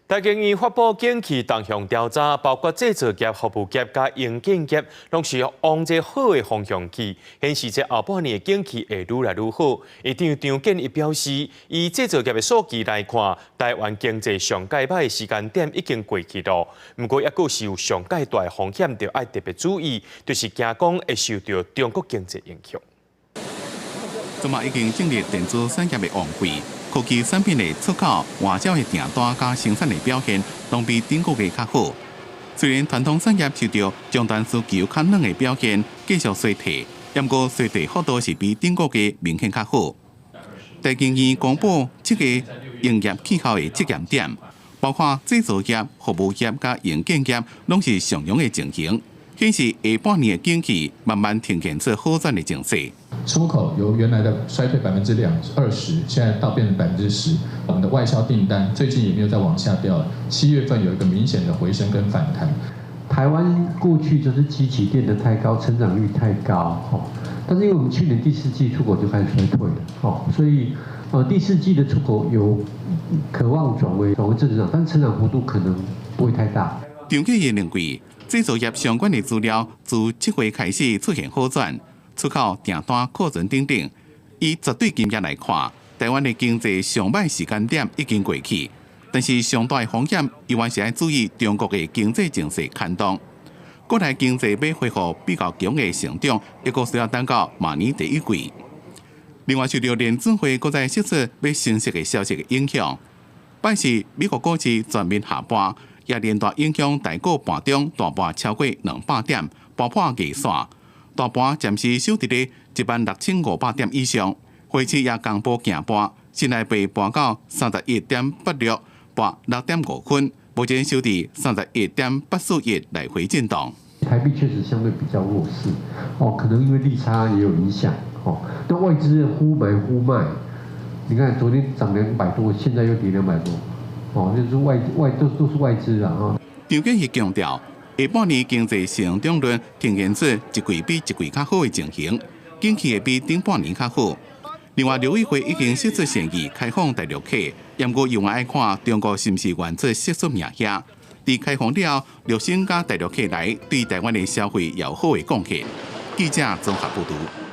台經院發布景氣動向調查，包括製造業、服務業佮營建業，攏是往這好的方向去，顯示這後半年的景氣會愈來愈好。院長張建一表示，以製造業的數據來看，台灣經濟上蓋歹的時間點已經過去囉。毋過，猶閣是有上蓋大的風險，著愛特別注意，就是驚講會受著中國經濟影響。這馬已經進入電子產業的旺季，科技產品的出口、外銷的訂單佮生產的表現，攏比頂個月較好。雖然傳統產業受著終端需求較軟的表現繼續衰退，毋過衰退幅度是比頂個月明顯較好。台經院公布七个營業氣候的測驗點，包括製造業、服務業佮營建業，攏是上揚的情形，顯示下半年的景氣慢慢呈現出好轉的情勢。出口由原來的衰退20%，現在到變成10%。我們的外銷訂單最近也沒有再往下掉了，7月份有一個明顯的回升跟反彈。台灣過去就是基期墊得太高，成長率太高，吼。但是因為我們去年第四季出口就開始衰退了，吼，所以第四季的出口有可望轉為正成長，但成長幅度可能不會太大。張建義認為，製造業相關的資料自7月開始出現好轉。出口訂單庫存等等，以絕對金額來看，台灣的經濟上歹時間點已經過去，但是上大的風險，依然是愛注意中國的經濟情勢牽動。國內經濟欲恢復比較強的成長，猶閣需要等到明年第一季。另外，受著聯準會閣再釋出欲升息的消息的影響，拜四美國股市全面下跌，也連帶影響台股盤中大跌超過200點，跌破月線。大盤暫時收佇咧16,500點以上，匯市也仝步行跌，新台幣跌到31.86，跌6.5分，目前收佇31.841來回震盪。台幣確實相對比較弱勢，哦，可能因為利差也有影響，哦，那外資忽買忽賣，你看昨天漲200多，現在又跌200多，哦，就是外外都都是外資啊，哈。張建義強調，下半年經濟成長率呈現出一季比一季較好的情形，景氣會比頂半年較好。另外，陸委會已經釋出善意開放大陸客，毋過猶愛看中國是毋是願做釋出名額。佇開放了後，陸生佮大陸客來對台灣的消費有好的貢獻。記者綜合報導。